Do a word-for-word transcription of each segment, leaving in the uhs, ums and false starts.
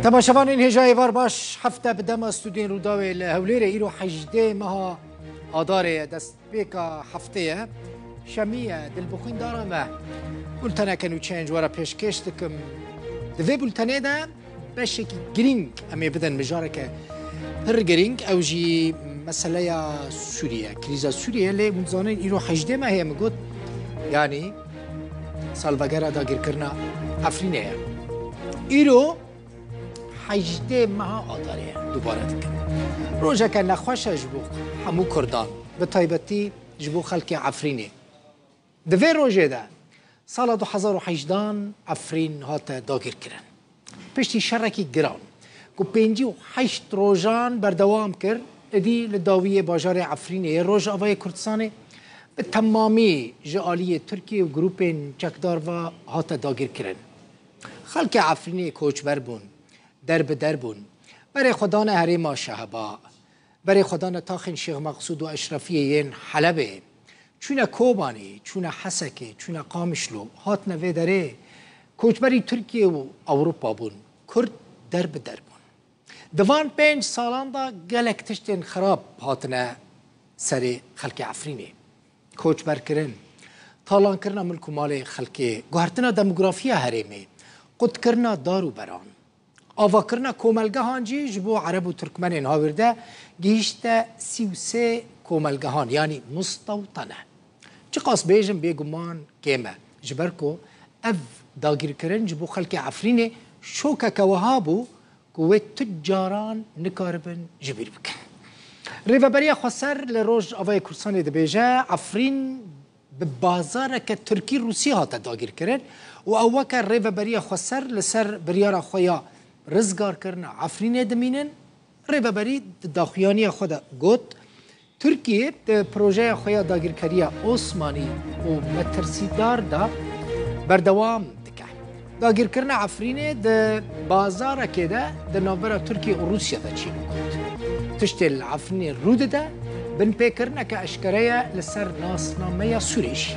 Temaşevanên hêja êvar baş, hefte bi dema stûdiyên Rûdawê li Hewlêrê, îro hejdê meha Adarê ye, destpêka heftê ye. Şemî ye, dilbixwîndara me. Bulteneke nûçeyên ji we re pêşkêş dikim. Di vê bultenê de beşekî girîng em ê bidin mijareke pir girîng, ew jî meseleya Sûriye, krîza Sûriye. Lê hûn dizanin îro hejdê mehê ye, min got, yanî salvegera dagirkirina Efrînê ye. Îro hejdê meha Adarê ye, dubare dikim. Rojeke nexweş e ji bo hemû Kurdan, bi taybetî ji bo xelkê Efrînê. Di vê rojê de sala du hezar û hejdan Efrîn hate dagirkirin. Piştî şerekî giran ku pêncî û heşt rojan berdewam kir, êdî li dawiyê bajarê Efrînê yê Rojavayê Kurdistanê bi temamî ji aliyê Tirkiye û grûpên çekdar ve hate dagirkirin. Xelkê Efrînê koçber bûn, der bi der bûn. Berê xwe dane herêma Şehba, berê xwe dane taxên Şêx Meqsûd û Eşrefiyê yên Helebê. Çûne Kobanî, çûne Hesekê, çûne Qamişlo, hatine vê derê. Koçberî Tirkiye û Ewropa bûn. Kurd der bi der bûn. Di van pênc salan de gelek tiştên xirab hatine serê xelkê Efrînê. Koçberkirin, talankirina milk û malê xelkê, guhertina demografiya herêmê, qutkirina dar û beran, avakirina komelgehan jî ji bo Ereb û Tirkmenên hawîrde gihîşte sî û sê komelgehan, yanî mustewtene. Çiqas bêjim, bêguman kêm e, ji ber ku ev dagirkirin ji bo xelkê Efrînê şokeke wiha bû ku wê tu caran nikaribin ji bîr bikin. Rêveberiya Xweser li Rojavayê Kurdistanê dibêje, Efrîn bi bazareke Tirkî-Rûsî hate dagirkirin û ew weke Rêveberiya Xweser li ser biryara xwe ya rizgarkirina Efrînê dimînin. Rêveberî di daxuyaniya xwe de got, Tirkiye di projeya xwe ya dagirkeriya Osmanî û metirsîdar de berdewam dike. Dagirkirina Efrînê di bazarekê de di navbera Tirkiye û Rûsya de çêbû got. Tiştê li Efrînê rû dide, binpêkirineke eşkere ye li ser nasnameya Sûrê jî.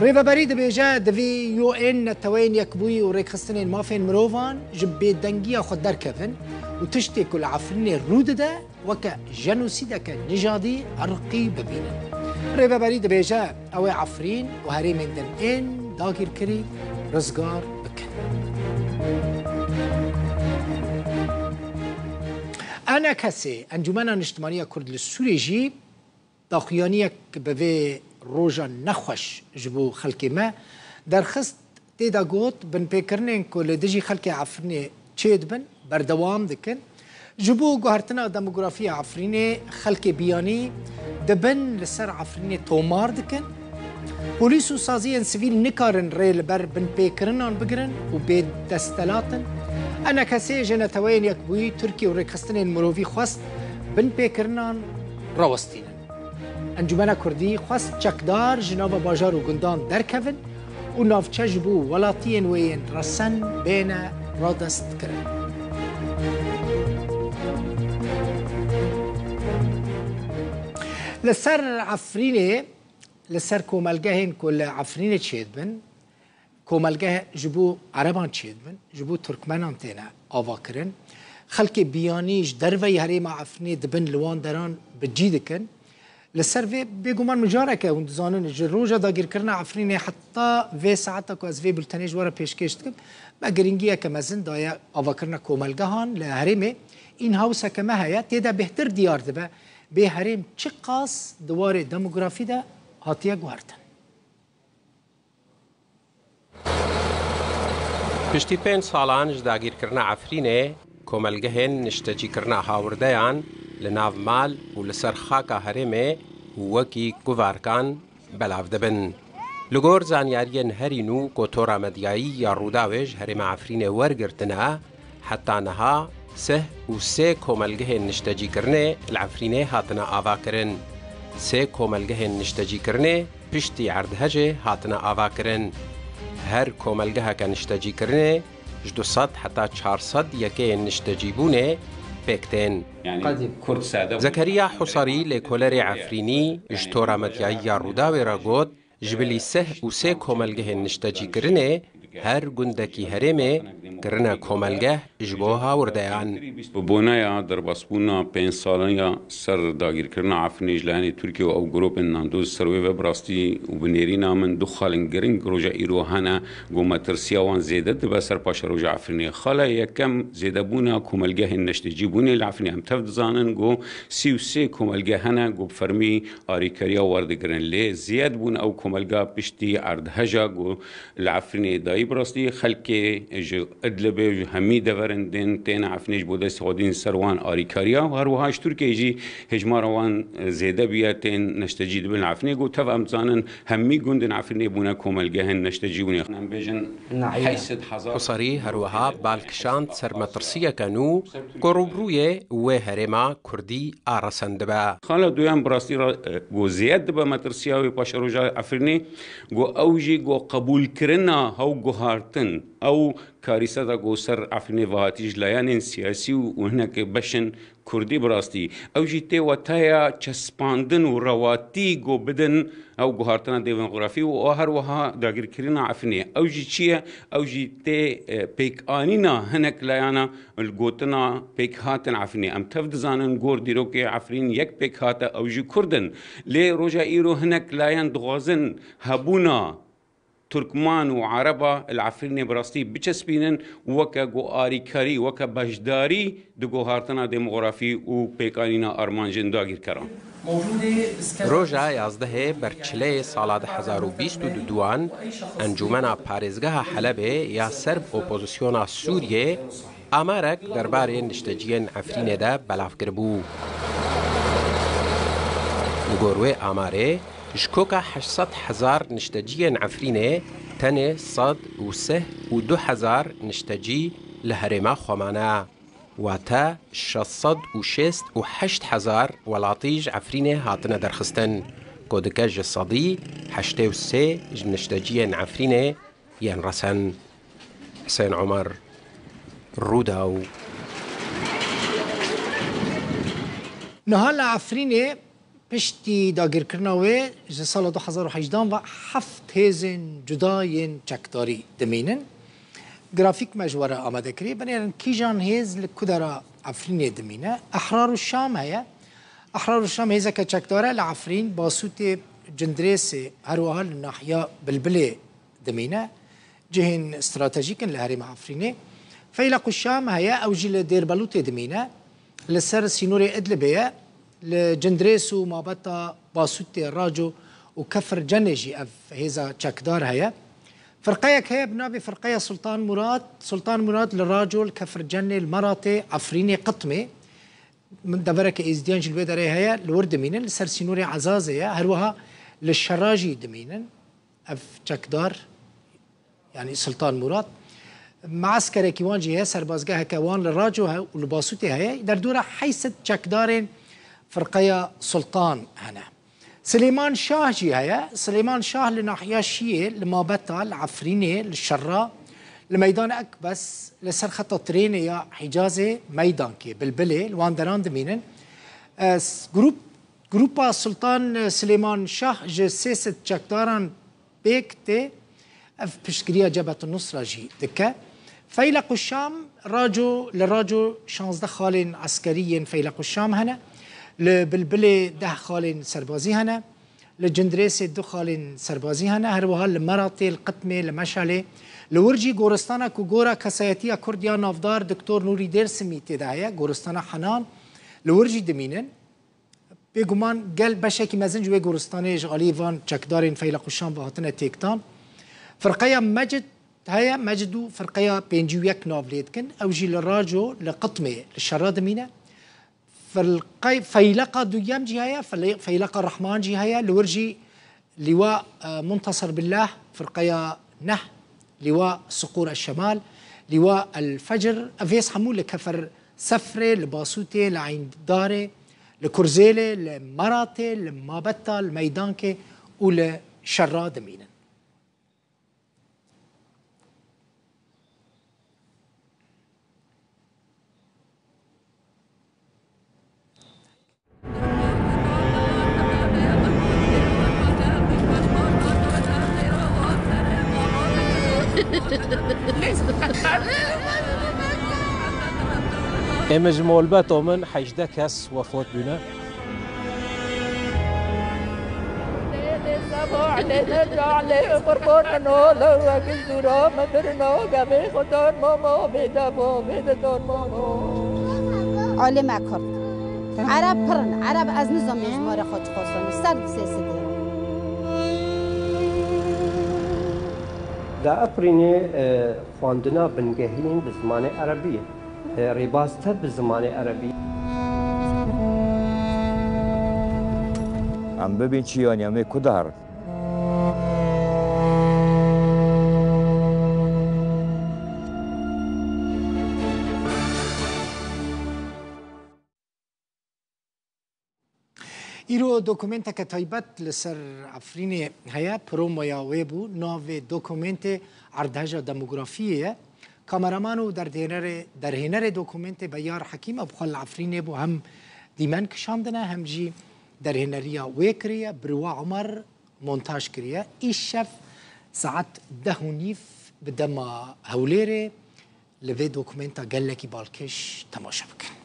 Rêveberî dibêje, divê U N, Neteweyên Yekbûyî û Rêkxistinên Mafên Mirovan ji bêdengiya xwe derkevin û tiştê ku li Efrînê rû dide, weke jenosîdeke nijadî, irqî bibînin. Rêveberî dibêje, ew ê Efrîn û herêmên din ên dagirkirî rizgar bikin. E N K S, Encûmena Niştimanî ya Kurd li Sûrê jî daxuyaniyek bi vê roja nexweş ji bo xelkê me derxist. Tê de got, binpêkirinên ku li dijî xelkê Efrînê çêdibin, berdewam dikin. Ji bo guhertina demografiya Efrînê, xelkê biyanî dibin li ser Efrînê tomar dikin. Polîs û saziyên sivîl nikarin rê li ber binpêkirinan bigirin û bê desthilat in. E N K S ji Neteweyên Yekbûyî, Tirkiye û rêkxistinên mirovî xwest binpêkirinan rawestînin. Encûmena Kurdî xwest çekdar ji nava bajar û gundan derkevin û navçe ji bo welatiyên wê yên resen bêne radestkirin. Li ser Efrînê, li ser komelgehên ku li Efrînê çêdibin, komelgeh ji bo Ereban çêdibin, ji bo Tirkmenan têne avakirin. Xelkê biyanî ji derveyî herêma Efrînê dibin li wan deran bi cî dikin. Li ser vê bêguman mijareke hûn dizanin, ji roja dagirkirina Efrînê heta vê saeta ku ez vê bultenê ji we re pêşkêş dikim, me giringiyeke mezin daye avakirina komelgehan li herêmê. Înhawseke me heye, tê de bêhtir diyar dibe bê herêm çiqas di warê demografî de hatiye guhertin. Piştî pênc salan ji dagîrkirina Efrînê, komelgehên niştecîkirina hawirdeyan li nav mal û li ser xaka herêmê û wekî guvarkan belav dibin. Li gor zanyariyên herî nû ku Tora Medyayî ya Rûdawê ji herêma Efrînê wergirtine, heta niha sih û sê komelgehên niştecîkirinê li Efrînê hatine avakirin. Sê komelgehên niştecîkirinê piştî erdhejê hatine avakirin. Her komelgeheke niştecîkirinê ji du sed heta çar sed yekeyên niştecîbûnê pêk tên. Zekeriya Husarî, lêkolerê Efrînî, ji Tora Medyayî ya Rûdawê re got, ji bilî sih û sê komelgehên niştecîkirinê her gundekî herêmê kirine komelgeh ji bo hawirdeyan. Bi boneya derbasbûna pênc saliya ser dagirkirina Efrînê ji layenê Tirkiye û ew grûpên Nandoz ser wê ve bi rastî û bi nêrîna min du xalên giring roja îro hene ku metirsiya wan zêde dibe ser paşeroja Efrînê. Xala yekem, zêdebûna komelgehên neştecîbûnê li Efrînê. Em tev dizanin ku sî û sê komelge hene ku bi fermî arîkariya werdigirin. Lê ziyadbûn ew komelga piştî erdheja ku li Efrînê dayî, bi rastî xelkê ji Idlibê, ji hemî deverên din tên Efrînê ji bo destê xwe dîn ser wan arîkariya. Her wiha ji Tirkiyeyê jî hêjmara wan zêde bûye, tên neştecî dibin li Efrînê. Ku tev em dizanin hemî gundên Efrînê bûne komelgehên neştecîbûnê. Em bêjin heyşt sed hezar. Husarî her wiha bal kişand ser metirsiyeke nû ku rûbirûyê wê herêma kurdî a resen dibe. Xala duyem bi rastî re, e, ku zêde dibe metirsiya wê paşeroja Efrînê, ku ew jî ku qebûlkirina hew guhartin, ew karîseta ku ser Efrînê vehatî ji layenên siyasî û hinek beşên kurdî bi rastî. Ew jî tê weteya çespandin û rewatî ku bidin ew guhartina demografî û her wiha dagirkirina Efrînê. Ew jî çi ye? Ew jî tê, e, pêkanîna hinek layana li gotina pêkhatin Efrînê. Em tev dizanin gor dîrokê Efrîn yek pêk hate, ew jî Kurd in. Lê roja îro hinek layan dixwazin hebûna Turkman û Ereba li Efrînê bi rastî biçespînin, weke ku arîkarî, weke beşdarî di guhartina demografî û pêkanîna armancên dagirkeran. Roja yazdehê ber çileyê sala du hezar û bîst û duan, Encûmena Parêzgeha Helebê ya ser bi opozisyona Sûriyê amarek derbarê nişteciyên Efrînê de belav kiribû. Li gor wê amarê, ji koka heşt sed hezar nişteciyên Efrînê tenê sed û sih û du hezar niştecî li herêma xwe mane. Wate şeş sed û şêst û heşt hezar welatî ji Efrînê hatine derxistin, ku dike ji sedî heştê û sê ji nişteciyên Efrînê yên resen. Husên Omer, Rûdaw. Niha li Efrînê piştî dagirkirina wê ji sala du hezar û hejdehan ve heft hêzên cuda yên çekdarî dimînin. Grafîk me ji we re amade kirî. Binêrin kîjan hêz li ku dera Efrînê dimîne? Ehrar û Şam heye. Ehrar û Şam hêzeke çekdar e li Efrîn, Basûtê, Cindirêsê, her wiha li nahiya Bilbilê dimîne. Cihên stratejîk in li herêma Efrînê. Feyleq û Şam heye, ew jî li Dêrbelûtê dimîne. Li ser sînorê Idlibê ye. Li Cindirês û mabeta Basûtê, Raco û Kefir Cenê jî ev hêza çekdar heye. Firqeyek heye bi navê Firqeya Sultan Murad. Sultan Murad li Raco, li Kefir Cenê, li Meratê, Efrînê, Qitmê. Devereke Êzidiyan jî li wê derê heye, li wir dimînin, li ser sînorê Ezazê ye. Her wiha li Şera jî dimînin. Ev çekdar, yanî Sultan Murad, meeskerekî wan jî heye, serbazgeheke wan li Raco he û li Basûtê heye. Derdora heyt sed çekdarên Firqeya Sultan hene. Silêman Şah jî heye. Silêman Şah li nahiya Şiyê, li Mabeta, li Efrînê, li Şerra, li Meydan Ekbes, li ser xeta trênê ya Hicazê, Meydankê, Bilbilê, li wan deran dimînin. E, s-, grup, grupa Sultan Silêman Şah ji sê sed çekdaran pêk tê. Ev piştgiriya Cebhetun Nusra jî dike. Feyleq û Şam, Raco, li Raco şazdeh xalên eskerî yên Feyleq û Şam hene. Li Bilbilê deh xalên serbazî hene. Li Cindirêsê du xalên serbazî hene. Her wiha li Meratê, li Qitmê, li Meşalê. Li wir jî goristana ku gora kesayetiya Kurd ya navdar Doktor Nûrî Dêrsimî tê de heye, goristana Henan, li wir jî dimînin. Bêguman gel beşekî mezin ji wê goristanê ji alî van çekdarên Feyleq û Şam ve hatine têkdan. Firqeya Mecid heye, Mecid û Firqeya Pêncî û Yek nav lê dikin. Ew jî li Raco, li Qitmê, li Şerra dimîne. Firqey-, Feyleqa duyem jî heye, Fele-, Feyleqa Rehman jî heye, li wir jî Lîwa, e, Muntasir Billah, Firqeya Neh, Lîwa Siqûr El Şemal, Lîwa El Fecr, ev hêz hemû li Kefer Sefrê, li Basûtê, li Eyndarê, li Kurzêlê, li Meratê, li Mabeta, li Meydankê û li Şerra dimînin. Ême ji molbeto min hejdeh kes wefat bûne. Alê me Kurd. Ereb pir in. Ereb ez nizam ji me re xwe çixwasin. Ser di sê sidê. Di Efrînê e, xwendina bingehîn bi zimanê erebî ye. E, rêbaz tev bi zimanê erebî. Em bibîn çi yanî em ê ku diherin? Îro dokumenteke taybet li ser Efrînê heye, promoya wê bû. Navê dokumentê Erdheja Demografiyê ye. Kameraman û derdênerê, derhênerê dokumentê Beyar Hekîm ew xwe li Efrînê bû hem dîmen kişandine hem jî derhêneriya wê kiriye. Birwa Omer montaj kiriye. Îşev saet deh û nîv bi dema Hewlêrê li vê dokumenta gelekî balkêş temaşe bikin.